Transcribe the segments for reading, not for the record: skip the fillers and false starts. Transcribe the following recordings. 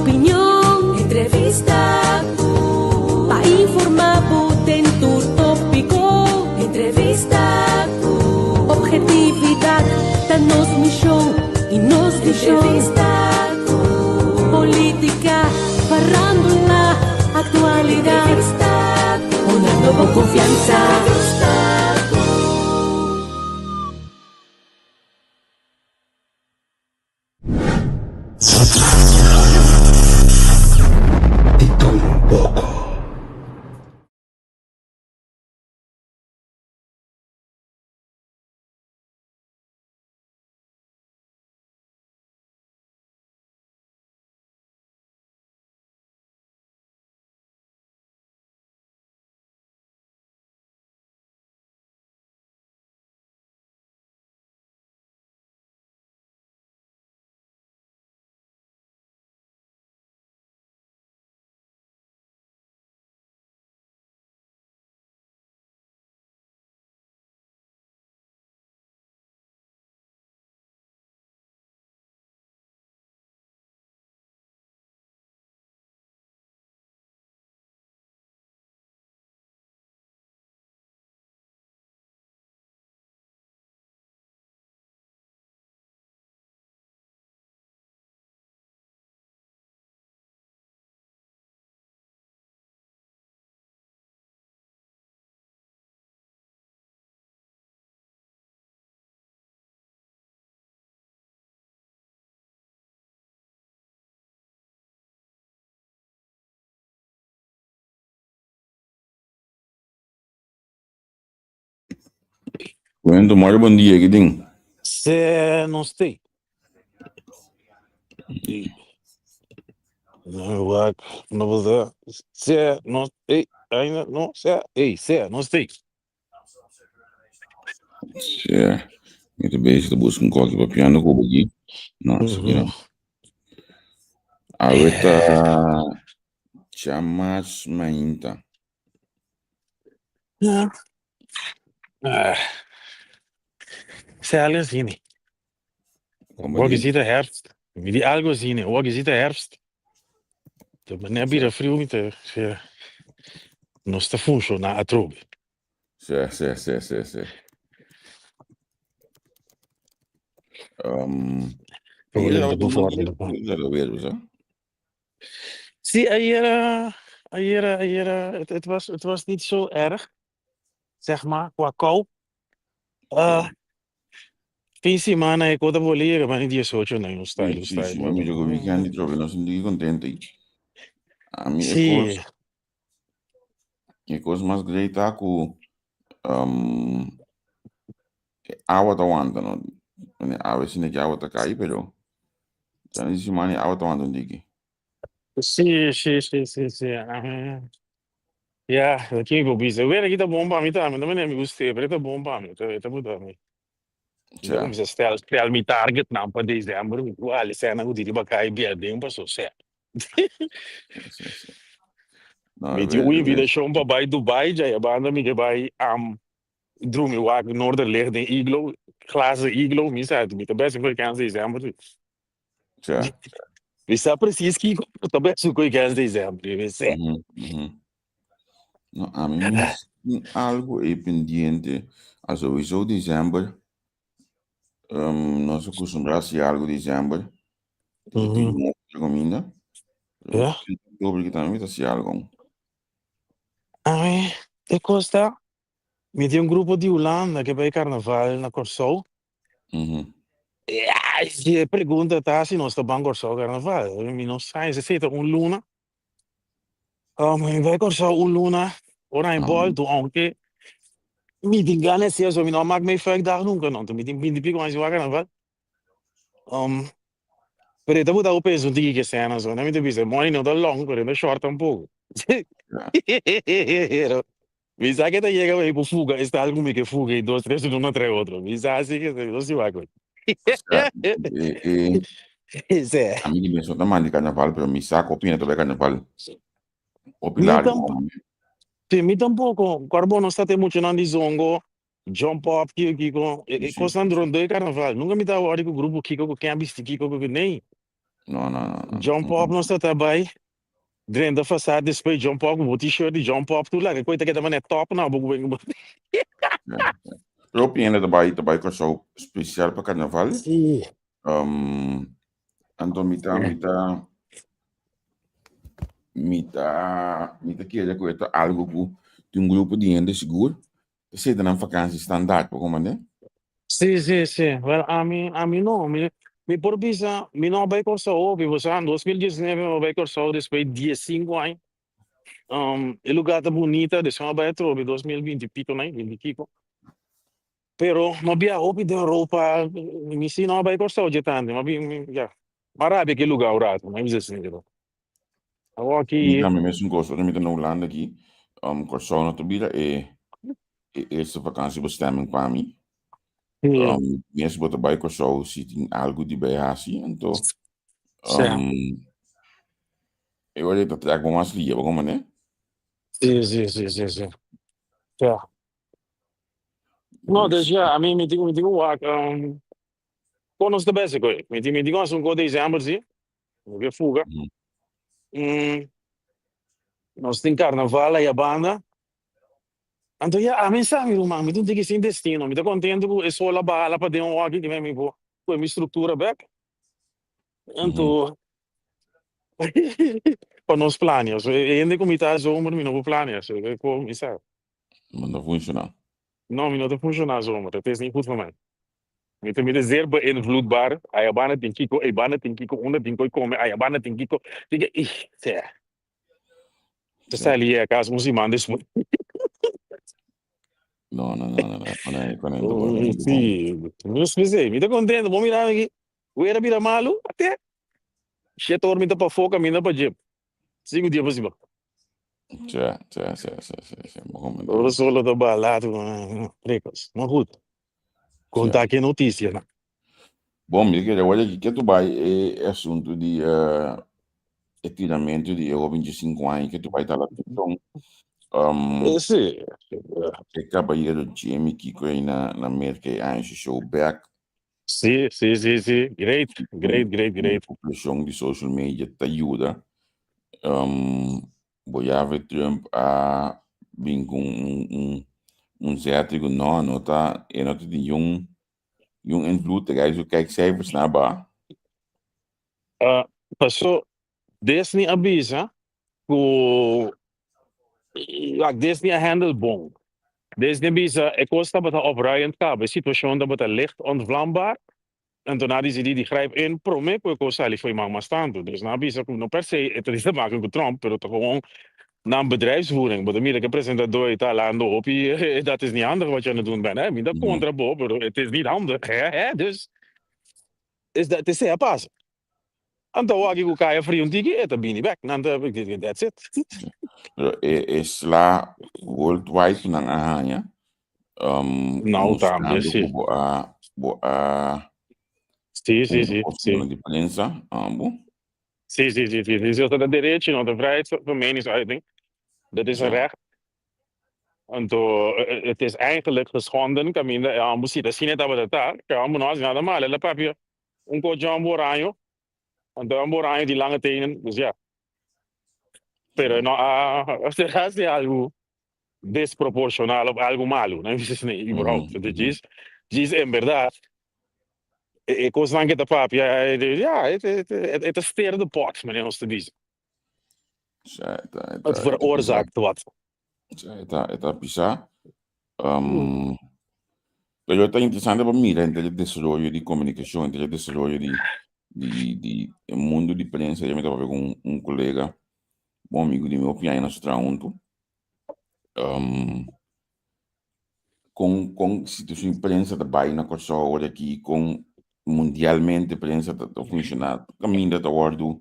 Opinion, entrevista ku pa informá bo den tur tópiko. Entrevista ku ophetividat ta nos mishon i nos vishon. Entrevista ku polítika, farándula, aktualidat. Entrevista ku honrando bo konfiansa. Entrevista ku. Di todo un poco. Bueno, Mario, bon dia, ki tin? Se nos te. I no wak no bo se nos ei ainda no se ei se nos te. Se, mi ta bezig ta buska un koki papiando ku bo aki. No, esaki no. Awe ta djamas mainta. Ja. Ah. Se algo asina. Como Wak di? is de herfst. Mi di algo asina. Wak is de herfst. De meneer bira frio mi te se no sta funciona atrobe. Se, se, se, se, se. Um, Problema ayer ta forte. era weer, zo. Sí, ayer, ayer, ayer, het was niet zo erg, zeg maar, qua kou. Fin semana e kota bolera, maar niet 18 nee, un style, un Sí, style. sí, mi jogo weekend di trobe, no sentí contento. A mi e kos, e kos mas great ta ku awa ta wanta, no? Awe sinti ki awa ta kai, pero durante di semana e awa ta wanta un tiki. Sí. Ja, dat kin ik wel bisa. Weer aki ta bon pa mi tambe, no meneer mi gust'é, pero e ta bon pa mi, e ta buta mi. Mi ta kuminsá stel mi targetnan pa december, mi ku ali sènan ku tin riba kai biaden paso sè. Sí, sí. No, Mi tin un invitashon pa bai Dubai, djaya banda mi ke bai drumi wak Noorderlicht den iglo, glazen iglo, mi sa, mi ta bèstig ku kens december. Mi sa precies kiko, pero ta bèstig ku kens december, mi sa. No, ami mes tin algo ei pendiente. Ah, sowieso december. Nos acostumbrá hasi algo december. Tin un otro caminda. Ja. Oktober ki tambe mi ta hasi algo. Ami, e kos ta, Mi tin un grupo di Hulanda ke bai karnaval na Kòrsou. Si e pregunta ta si nos ta ban Kòrsou karnaval. Mi no sa esei ta un luna. Mi bai Kòrsou un luna ora mi bòltu ounke mi tin gana di hasi mi no a mak mi fuikdag nunka no. Mi tin binti piko aña sin wak karnaval. Pero e ta buta bo pensa un tiki ke sena so. Mi ta bisa money no ta long pero e no short tampoko. Mi sa ke ta yega wey ku fuga e stal ku mi ke fuga i dos tres luna trae otro. Mi sa si ke no si wak wey. E, e, Se. ami di mes no ta manda carnaval, pero mi sa ku opina ta bai carnaval. Hopi Mi largo, tampo hombre. si mi tampoko. Kòrbo nos ta te muchanan di zongo, jump up, kiko kiko. E, e Si. kosnan rondó e carnaval. Nunka mi ta wòri ku grupo kiko ku ken a bisti kiko ku nei. No, no, no, no. Jump up nos ta ta bai drenta fasad despues jump up ku bo t-shirt di jump up tur laga koe ta keda manera top na bo ku bo. Pero hopi hende ta bai ta bai Kòrsou spesial pa karnaval. Sí. Um, anto mi ta mi ta mi ta mi ta kere ku e ta algo ku tin un grupo di hende sigur ta seta nan vakansi standaard por komprende. Sí, sí, sí. Wel, ami, ami no. Mi, mi por bisa, mi no a bai Kòrsou hopi. Bo sa, 2019 mi a bai Kòrsou despues di diesinku aña. Um, e lugá ta bunita, despues mi a bai atrobe 2020 i piko nai, binti kiko. Pero mi a biaha hopi den Europa, mi si no a bai Kòrsou dje tantu. Mi a bin, mi, ya, mi a rabia ku e lugá un ratu, mi a bisa sinsero. Awor Mi aki. tambe mesun kos, ora mi ta na Hulanda aki, um, Kòrsou no ta bira e e eerste vakantiebestemming pa mi. Sí. Um, mes bo ta bai Kòrsou si tin algu di bai hasi, anto Sí. um, e ora e ta trèk bo mas lia, bo komprendé? Sí, sí, sí, sí, sí. Ja. No, dus Dus, ja, ami mi tin mi tin ku wak um, kon nos ta bèsig ku e. Mi tin mi tin ku hasi un kos desèmber sí, mi ke fuga. Mm, nos tin karnaval aya banda. Anto ya, ami sa mi ruman, mi tin tiki sin destino. Mi ta kontentu ku e sol a baha la paden un hoki ki mi por pone mi struktura bèk. Anto pa nos plania. So e hende ku mi ta zomer mi no por plania. So e por mi sa. No ta funshoná. No, mi no ta funshoná zomer. Dat is niet goed voor mij. Mi ta mi ta zeer beïnvloedbaar. Aya banda tin kiko, ei banda tin kiko, unda tin koi kome, aya banda tin kiko. Tin ke, ih, sea. Ta sali e kas un siman despues. No, no, no, no, no. Konai, konai, no ta bon, no ta bon. Sí, mi ta mi ta kontento. Bo mira mi aki, wera bira malu, ate. Shete or mi ta pafó kaminda pa djep. Sinku dia pa siman. Tja, tja, tja, tja, tja, tja. Bo komentá. Ora solo ta balato, prekos. Maar goed, konta ke notisianan. Bon, mi kere wak aki ke tu bai e asuntu di e tiramentu di e hoben di sinku aña ke tu bai ta la atenshon. Um, Sí. e kabayero Jamie Kiko ei na, na Merka e aña su show bek. Sí, sí, sí, sí. Great, great, great, great. Preshon di social media ta yuda. Um, bo yave Trump a bin ku un, un, un zet ku no, no ta, e no ta di yun, yun invloed. Te su kijkcijfers na ba. Uh, paso Disney a bisa ku wak Disney a handle bon. Disney a bisa e kos tabata opruiend kaba, e situashon tabata licht ontvlambaar, anto nan a disidí di grijp in promé ku e kos sali fo'i man mas tantu. Dus nan a bisa ku no per se e ta di te maken ku Trump, pero ta gewoon nan bedrijfsvoering. Bo ta mira ku e presentador ei ta halando hopi, dat is niet handig wat je aan het doen bent, hè. Mi ta kontra bo, pero het is niet handig, hè, hè. Dus is dat, esei a pasa. Anto awor aki ku kaya frio un tiki e ta bini bek. Nan ta that's it. Pero e e sla worldwide ku nan a haña um, Nou tambe, mostrando sí. ku bo a bo a Sí, sí, un sí, sí. postunan di prensa ambo. Sí, sí, sí, sí. Sí, sí, ta derecho, no ta vrijheid van meningsuiting. Dat is een Ja. recht. Anto het is eigenlijk geschonden kaminda e ambo si ta asina e tabata ta, ke ambo no hasi nada malo. El a papia Un kochi un boraño, anto un boraño di lange tenen, dus ja. Pero no a hasi algu desproporcional of algu malu, no nee, überhaupt. Mm -hmm. Djis en berdad, e kosnan ke ta papia, ja, het, het, het, het stir de pot, meneer ons te bisa. Het veroorzaakt wat. E ta bisa. Um, pero ta interesante pa mira entre e desaroyo di komunikashon, entre e desaroyo di, di, di e mundu di prensa. Yo mi ta papia ku un, un kolega, bon amigu di mi, hopi aña nos traha huntu. Um, kon, kon situashon di prensa ta bai na Kòrsou awor aki, kon mundialmente prensa ta, ta funshoná, kaminda ta wòrdu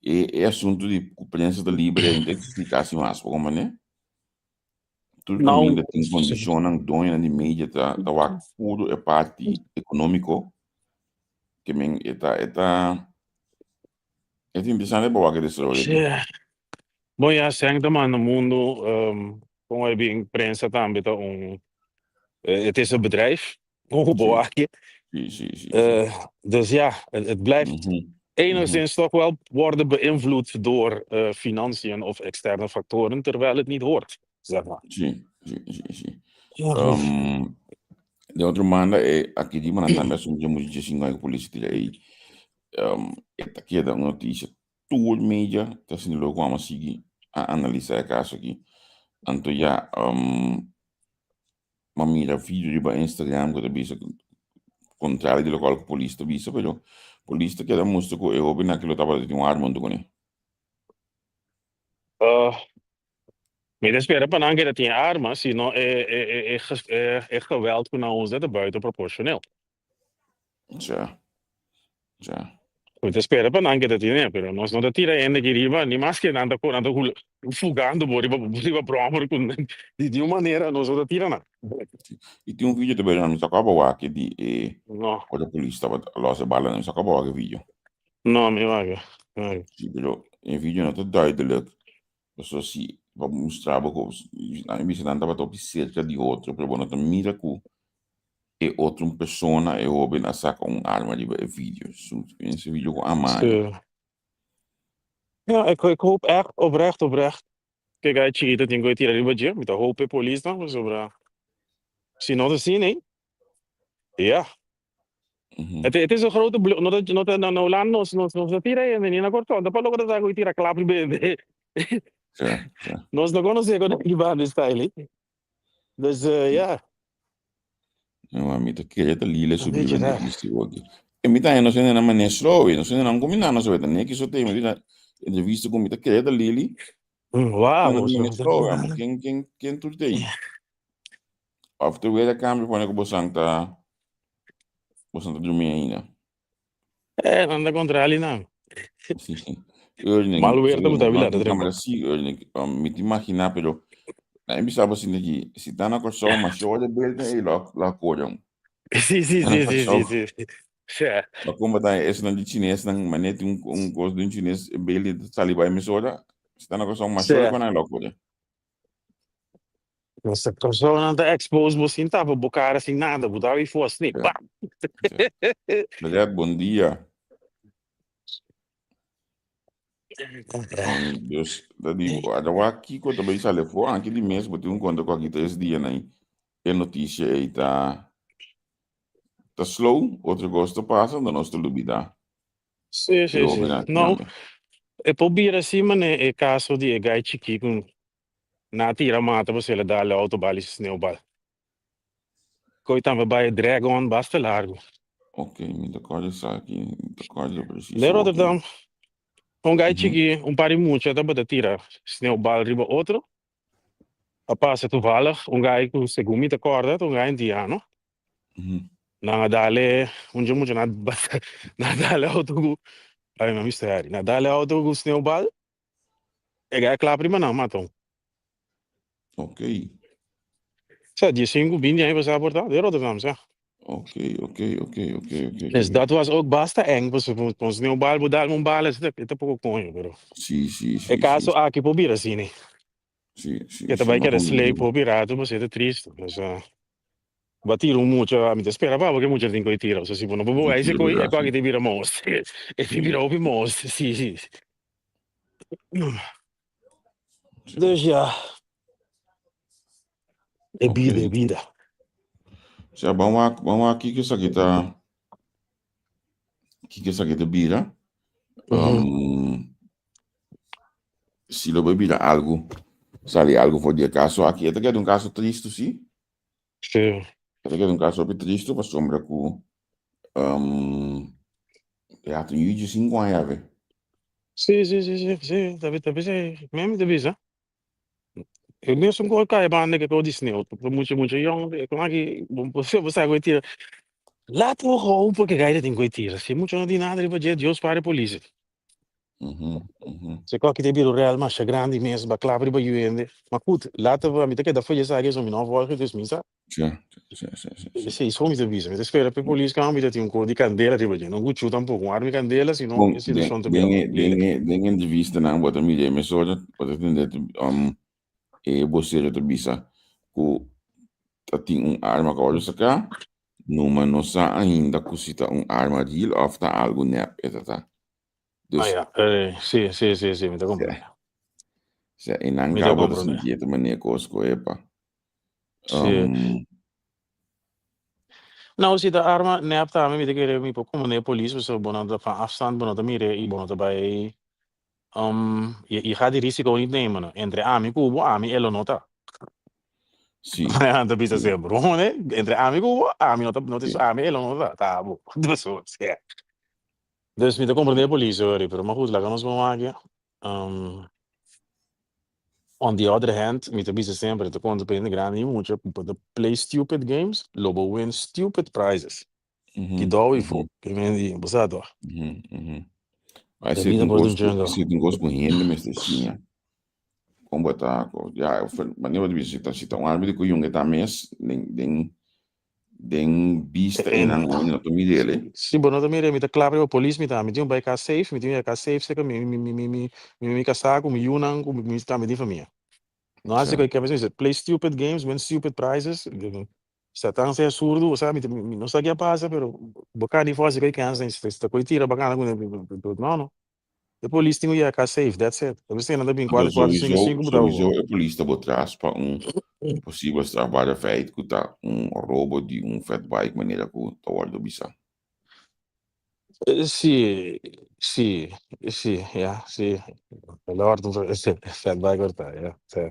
e, e asuntu di ku prensa ta libre ainda eksistí kasi mas, bo komprendé? Tur Nou, kaminda tin kondishonnan, doñonan di media ta, ta wak puru e parti ekonómiko, ke men e ta, e ta, e ta interesante pa wak e desaroyo aki. Bon ya, sèn ta manda mundu, um, kon e bin prensa tambe ta un, het is een bedrijf, kon ku bo Sí, wak. sí, sí, sí, sí. Dus ja, het, het blijft Mhm. Enigszins toch wel worden beïnvloed door financiën of externe factoren, terwijl het niet hoort, zeg maar. Sí, sí, sí, sí. Ja, goed. Den otro banda, e aki di manan tambe asuntu dje mucha dje sinku aña ku polis a tira ei. E ta keda un notisia tur media ta haciendo loke ku amo a sigui a analisa e kaso aki. Anto ya, m'a mira video riba Instagram ku ta bisa kontrario di lokual ku polis ta bisa, pero polis ta keda mustra ku e hobennan aki lo tabata tin un arma huntu kuné. Mi ta spera pa nan keda tin arma, sino e e e e geweld ku nan usa ta buiten proporshoneel. Ja, ja. Mi ta spera pa nan keda tine, pero nos no ta tira hende aki riba, ni maske nan ta nan ta hula fugando bo riba riba bròmer ku di di un manera nos no ta tira nan. I tin un video tambe mi ta kaba wak di e No. ora polis tabata los e balanan, mi sa kaba wak e video. No, mi wak, mi wak. Si, pero e video no ta duidelijk. Pasobra si pa mustra bo ku nan bisa nan tabata hopi serka di otro, pero bo no ta mira ku e otro un persona, e hoben a saka un arma riba e video. Su ese video ku ama. Sí. Ja, ik, ik hoop echt oprecht, oprecht. Kijk, hij chiquito tin ku tira riba dje. Mi ta hoop e polisnan pasobra si no ta asina, eh. Ja. Het, het is een grote blu. No ta, no ta, na Holanda nos, nos, nos ta tira hende ni na Kòrsou. Ta pa loko ta sa ku tira klap riba hende. Ja, ja. Nos no konosé kon aki banda style. Dus ja. No, mi ta kere ta lila Een su beetje biba raar. entrevista oki. E mi ta no sende na mané slow, no sende na kumina no sabe ta neki so te mi ta entrevista ku mi ta kere ta lili. Wow, Na so mané slow, amo ken ken ken tur tei. Of te weer a cambio pone ku bosan ta bosan ta drumi ainda. Eh, nan ta kontrali nan. Ernie, Mal weer ta no buta bila ta tin trempa. camera sí, Ernie, mi te imagina, pero na mi bisa bo sinti ki si ta na Kòrsou, ma show de beeld ei lo lo akorde. Sí, sí, Ta na sí, sí, sí, Kòrsou. sí. Sí. Ma kumba ta esnan di chinesnan, ma net un un kos di un chines e beeld ta sali bai mesora. Si ta na Kòrsou, ma Sí. show de konan lo akorde. Nos personan ta expose bo sin tapa bo cara sin nada, bo ta wi fos ni. Ja. Bam! Red, bon dia. Dus, dat di, ada kiko ta bai sale for, anke di mes, bo tin un konta ku aki tres dia nai, e notisia ei ta ta slow, otro kos ta pasa, dan nos ta lubida. Sí, sí, sí. No, e por bira así, mane e caso di e gai chikí ku Na tira mata pasobra el a dal e auto bal i sneeuwbal. Koe tambe bai e drag on basta largu. Ok, mi ta kòrda esaki, mi ta kòrda precies. Den Rotterdam, un gai chikí, un par di mucha tabata tira sneeuwbal riba otro. A pasa toevallig un gai ku segun mi ta kòrda ta un gai antiano. Nan a dal e, un dje mucha nan a dal e auto ku, ai mi a mester hari, nan a dal e auto ku sneeuwbal. E gai kla prima nan mata un. Ok. Sa, diesinku, binti aña pasá por ta, den Rotterdam, sa. Ok, ok, ok, ok, ok. Dus dat was ook basta eng, pasobra con sneeuwbal bo dal un bala, e ta poko koño, pero. Sí, sí, sí. E kaso aki por bira asina. Sí, sí. E ta bai keda sleep hopi rato, pasobra e ta tristu. Dus, bo a tira un mucha, mi ta spera pa bo ke mucha tin koe tira. Pasobra si bo no por boga ese koe, e koe aki ta bira mos. E ta bira hopi mos, sí, sí. Dus ja, e bida, e bida. Sea, ban wak, ban wak kiko esaki ta, kiko esaki ta bira. Um, si lo bai bira algo, sali algo for di e kaso aki. E ta keda un kaso tristu, si. Sí. E ta keda un kaso hopi tristu pasobra ku um, ya tin yu 5 aña ya ve. Sí, sí, sí, sí, sí, ta ta bisa, mami ta bisa. E mesun kos kai banda ke kos di sneeuw, mucha mucha yong, e kon aki, bo sa ku e tira. Laat we hopen ke gai ta tin ku e tira. Si mucha no tin nada riba dje, Dios pare polis. Se kos ki ta bira un rel masha grandi mes, ba klap riba yu hende. Ma kut, laat we, mi ta keda foye esaki, so mi no volg, dus mi sa. Sí, sí, sí, sí, sí. Esei so mi ta bisa. Mi ta spera pa e polis kamba mi ta tin un kos di kandela riba dje. No guchu tampoko, un arma di kandela, si no Bon, e situashon ta den, bira den, e, den, lelijk. e, den entrevistanan bo ta mira e mesora, bo ta tende um, e bosero ta bisa ku ta tin un arma ku a wòrdu saká, numa no sa ainda ku si ta un arma real òf ta algu nèp e ta ta. Dus, Ah ja, eh, sí, sí, sí, sí, mi ta comprende. Sea, e nan Mi ta cabo ta comprende. sinti e manera cos cu epa. Sí. Nou, si ta arma nep tambe mi ta kere mi por comprende polis pasobra bo no ta van afstand, bo no ta mira y bo no ta bay je, je gaat die risico niet nemen. No. Entre ami cu bo, ami e lo no ta. Sí. Nan ta bisa semper, hoor, entre ami cu bo, ami no ta, no ta, Sí. ami e lo no ta, ta abo. Dus, ja. Dus mi ta comprende polis hoor, pero maar goed, laga nos bon wak. On the other hand, mi ta bisa semper, ta konta pa hende grandi i mucha, bo ta play stupid games, lo bo win stupid prizes. Kidou i fo. Ke men di, bo sa toch? Maar De esei vida ta un por kos un ku, jungle. esei ta un kos ku hende mester siña. Kon bo ta, ya, manera bo ta bisa, si ta, si ta un arbitro ku yunga ta mes, den, den, Den bista En, einan hoy no ta mir'el. si bo no ta mir'e, mi ta kla riba polis mi ta. Mi tin un bai kas safe, mi tin un kas safe serka mi, mi, mi, mi, mi, mi, mi kasá ku mi yunan, ku mi, mi tambe tin famia. No hasi Sa. kualkier mes, mi bisa play stupid games, win stupid prizes. Satan sea surdu, osea mi ta, mi no sa ke a pasa, pero bo ka di for hasi kualkier kens, si ta koi tira bo kana kuné, no no. E polis tin ku yega kas safe, that's it. A bes nan ta bin Anto kuater, kuater, sinku, sowieso, sinku, bo ta sowieso e polis ta bo tras pa un posibel strafbare feit ku ta un robo di un fatbike manera ku ta wòrdu bisa. Sí, sí, sí, ya, sí. El a wòrdu un fatbike wòrdu, ya, sí.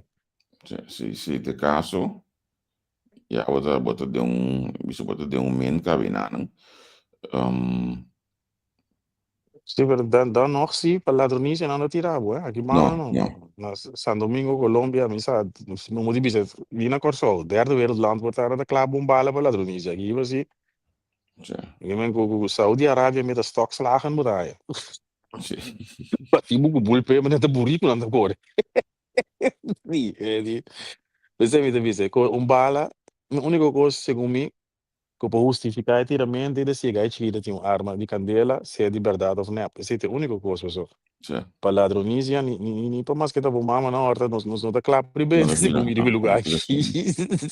Sí, si, si ta e kaso, ya bo ta, bo ta den un, bisa bo ta den un ment kabinanan. Sí, pero dan, dan nog sí, pa ladronisia nan ta tira bo, eh. Aki banda No, no. no. Na San Domingo, Colombia, mi sa, no moet bisa, ni na Kòrsou, derde wereldland por ta, nan ta klap un bala pa ladronisia. Aki iba sí. Sí. Mi men ku, ku Saudi Arabia mi ta stokslagen bo ta haya. Sí. Bati bo ku bulpe, ma nan ta buriku nan ta kore. Sí, eh, di. P'esei mi ta bisa, ku un bala, mi úniko kos segun mi, Ku por hustifiká e tiramentu i desi e gai chikito tin un arma di kandela, sea di bèrdat òf nèp. Esei ta e úniko kos paso. Sí. Pa ladronisia ni ni ni pa maske ta bo mama na òrta nos nos no ta kla pribe No ta segun tira, mi no, riba e no lugá ta tira aki. asina.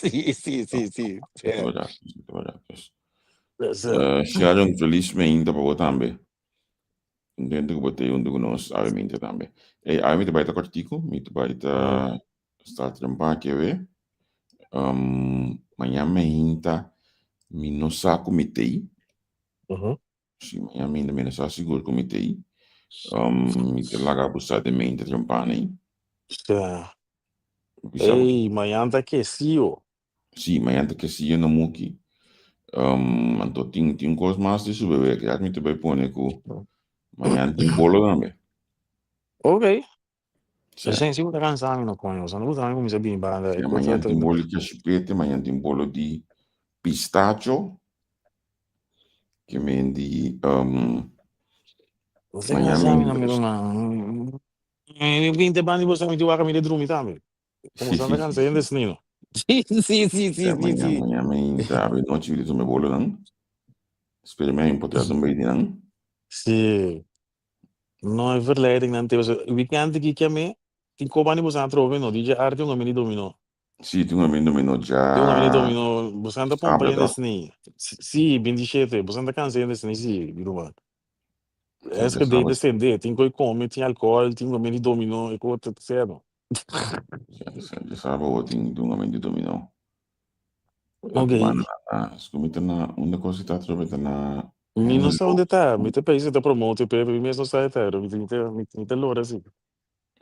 Sí, sí, No, sí, sí. ta bèrdat, ta bèrdat. Dus, Dus, Sharon, felis meinta pa bo tambe. Contento ku bo ta huntu ku nos awe meinta tambe. Ey, awe mi ta bai ta kòrtiku, mi ta bai ta Sta trempa kewe. Um, mañan meinta mi no sa ku mi tei. Si, mañan meinta mi no sa sigur ku mi tei. Um, mi ta laga bo sa den meinta trempa nei. Sa. Bisa bo. Ey, mañan ta kesio. Si, mañan ta kesio na Muki. Um, anto tin, tin un kos mas di su bebe. Kaya mi ta bai pone ku mañan tin bolo tambe. Ok. Sí. Esei si bo ta cansa mi no coño, bo sa no gusta mi cuminsa bini banda Sí, e mañana cosa tin bolo di cachipete, mañana tin bolo di pistacho, que men di um, Bo ta mañana cansa mi men no mi ruman. Mi binte banda di bo sa mi tin waka mi de drumi tambe. Como sa ta cansa hende snino. Sí, sí, sí, sí, Sí, sí, mañana, sí. mañana men ta abre nochi mi tome bolo nan. Spera mi a potré un bij di nan. Sí. No e verleidingnan te pasobra weekend aki ke mi tin koba ni bosan atrobe no DJ Artie un ami di dominó. Sí, tin un ami di dominó dja Tin un ami di dominó bosan ta pompa sabra hende toch? sni. Sí, 27 bosan ta kansa hende sni sí mi ruman. Sí, Es dja ke dei sabra. ta sende tin koi kome tin alkohol tin un ami di dominó e kos ta sero. Sí, sí, dja sabra awor tin un ami di dominó. Ok. Banda na, si ku mi ta na unda kos ta atrobe ta na Mi no sa Hengelo. unda ta, mi ta pensa ta promote pero mi mes no sa e ta, pero mi ta mi ta lora si.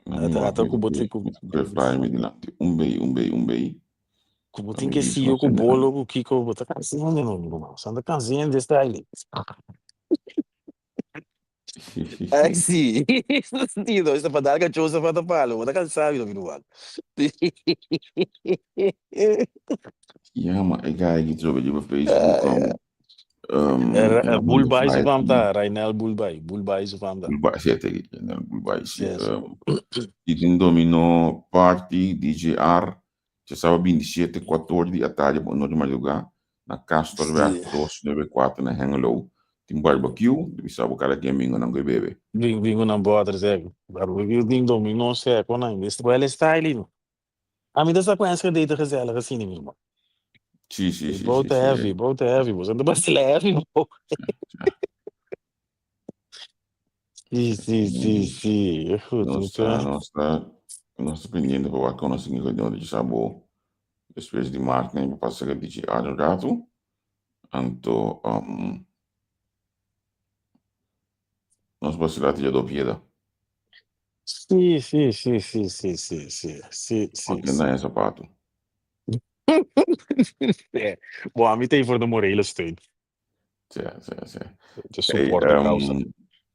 Na mi Ata wak ata mi ku bo ta tin ku mi ta kue flyer mi dilanti un bei un bei un bei ku bo pa tin mi ke bisa siyo nos ku hendenan. bolo ku kiko bo ta kansa hende no mi ruman, sa ta kansa hende style. Ay si, sentido, esta pa dar cachosa pa ta palo, bo ta kansa mi no mi ruman. Ya ma e guy ki trobe riba Facebook um, um, el a manda Bulbay su flyer fam di ta, Rainel Bulbay, Bulbay su fam ta. Bulbay, si e Rainel Bulbay, si. Yes. Um, i tin Domino Party, DJR, Djasaba 27, 4 or di atardi pa 1 or di madrugá na Castorweg Sí. 294 na Hengelo. Tin barbecue, di bisa bo kada ken bingo nan ku e bebe. Bin bingo nan boter sek. Barbecue tin dominó seko nan. Is wel e style no. Ami ta sa ku Enschede ta gezellig asina mi man. Sí, sí, sí, Bout sí, ta sí. heavy, bout ta heavy. Boso ta basila heavy bo. Sí, sí. Sí, sí, sí, sí. Goed, Nos ta, nos ta, nos ta pendiente pa wak kono sigui ku di sabo despues di maart nan pa pasa ka DJ Arno ratu. Anto um, nos basila ti do pieda. Sí, sí, sí, sí, sí, sí, sí, sí, sí, Aunque sí. na e sapato. Bo, ami ta voor de morele steun. Sí, sí, sí. Te support de causa.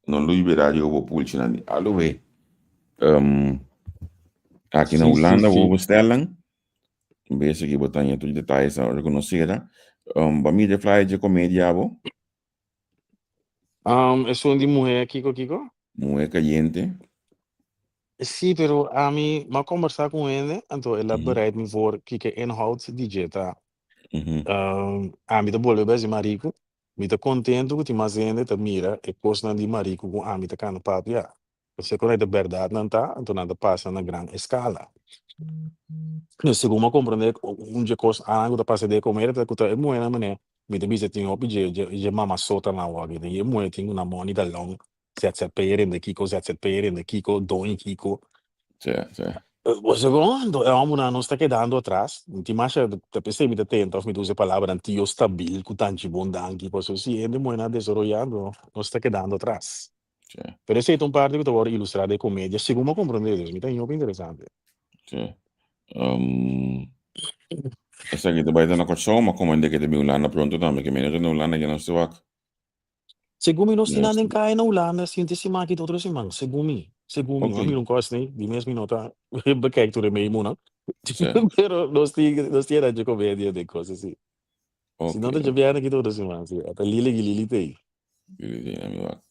No lo liberá bo pulchinan di aloe. Aki na Hulanda bo bestellen. Bese ki bo taña tur detalles na reconocera. Ba mira flyer dje comedia bo. Esun di muher kiko kiko? Muher cayente. Sí, pero ami m'a conversa cu hende, anto el a bereid mi voor kiko inhoud di dje ta. Ami ta bolbe bes di Marico. Mi ta contento cu tin mas hende ta mira e cosnan di Marico cu ami ta cana papia. Pasobra cu ta berdad nan ta, anto nan ta pasa na gran escala. Dus segun mi a comprende un dje cos anan cu ta pasa den e comedia ta cu ta e muhernan manera mi ta bisa tin hopi dje dje mamasotanan awor aki. E muher tin cu nan money talon ZZP'er hende kiko, ZZP'er hende kiko, doño kiko. Sí, sí. Bo sa kon? Anto e hombernan nos ta kedando atras. Mi tin masha, ta p'esei mi ta tenta of mi ta usa e palabranan tio stabil ku tanchi bon danki, pasobra si hende muhernan a desaroyá anto nos ta kedando atras. Sí. Pero esei ta un parti ku ta wòrdu ilustrá den e komedia, segun mi a komprondé, dus mi ta hopi interesante. Sí. Esaki ta bai ta na Kòrsou, ma komo hende ke ta bin Hulanda pronto tambe, ke meno ta na Hulanda ke nos ta wak. Segun mi nos tin nan den kaya na Hulanda sinti siman aki otro siman, segun mi, segun mi, mi a mira un kos nei, di mes mi no ta bekijk tur e memonan, pero nos tin nos tin e komedia den kos asi. Si no ta djabièrnè aki otro siman, si, ata Lili ki Lili ta ei. Lili ta ei, na mi wak.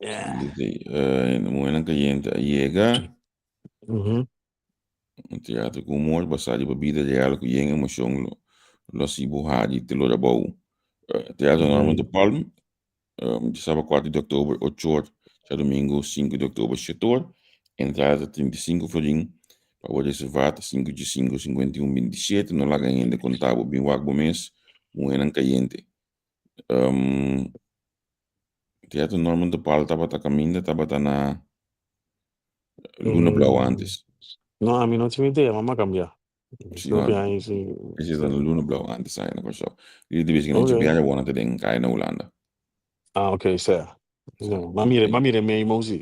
Lili ta ei. Muhernan kayente a yega. Un teatro ku humor basá riba bida real ku yen emoshon lo lo hasi bo hari te lora bou. Teatro Norman de Palm, djasabra kuater di oktober ocho or, djadumingu sinku di oktober shete or. Entrada ta 35 florin. Pa bo reservá ta sinku dje sinku 51 27. No laga hende konta bo, bin wak bo mes. Muhénan kayente. Teatro Norman de Palm tabata kaminda tabata na Luna Blauw antes. No, ami no tin idea, mama cambia. Sí, no, ese ta na Luna Blauw antes ahí na Kòrsou. Di di bes okay. Biaha wona te den kai na Hulanda. Ah, ok, sa. No, ma mire, ma mire memo si.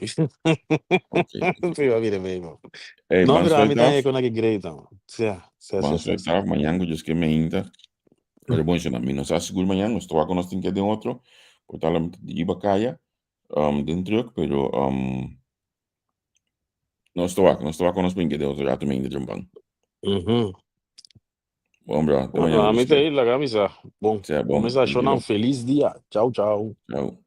Ok. Sí, ma mire memo. Hey, No, ban pero ami sluit ta af. kon aki great dan. Sa, sa, Ban sa, sa. sluit af. Mañan ku Dios ke meinta. Pero bon, shona, mi no sa sigur mañan, nos ta wak ku nos tin ke den otro. Por tal mi ta riba kaya, den truck, pero nos ta wak, nos ta wak ku nos bin ke den otro rato meinta trempan. Bon, bro, te mañan ku Ami Dios ta ke. laga mi sa. Bon, Sea bon, bon, mesa shona tranquilo. un feliz dia. Chao, chao. Chao.